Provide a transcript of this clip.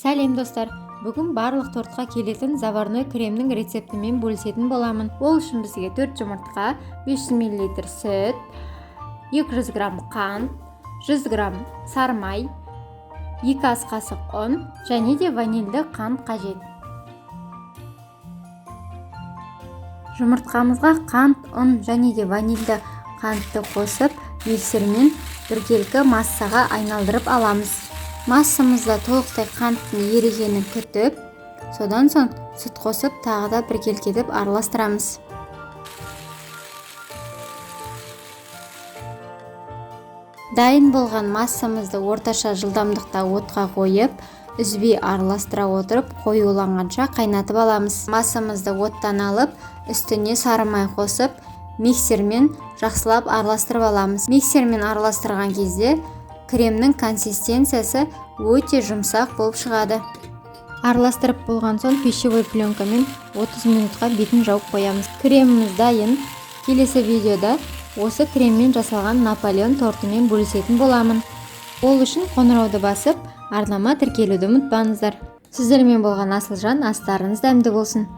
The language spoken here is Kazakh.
Сәлем, достар! Бүгін барлық тортқа келетін заварной кремнің рецептімен бөлісетін боламын. Ол үшін бізге 4 жұмыртқа, 500 мл сүт, 200 грамм қант, 100 грамм сары май, 2 ас қасық ұн және де ванильді қант қажет. Жұмыртқамызға қант, ұн және де ванильді қантты қосып, миксермен біркелкі массаға айналдырып аламыз. Массамызда толықтай қанттың ерігенін күтіп, содан соң сүт қосып, тағы да біркелкі етіп араластырамыз. Дайын болған массамызды орташа жылдамдықта отқа қойып, үзбей араластыра отырып, қоюланғанша қайнатып аламыз. Массамызды оттан алып, үстіне сары май қосып, миксермен жақсылап араластырып аламыз. Миксермен араластырған кезде кремнің консистенциясы өте жұмсақ болып шығады. Араластырып болған соң пищевой пленкамен 30 минутқа бетін жауып қоямыз. Креміміз дайын. Келесі видеода осы креммен жасалған Наполеон тортымен бөлісетін боламын. Ол үшін қоңырауды басып, арнама тіркелуді ұмытпаңыздар. Сіздермен болған Асылжан, астарыңыз дәмді болсын.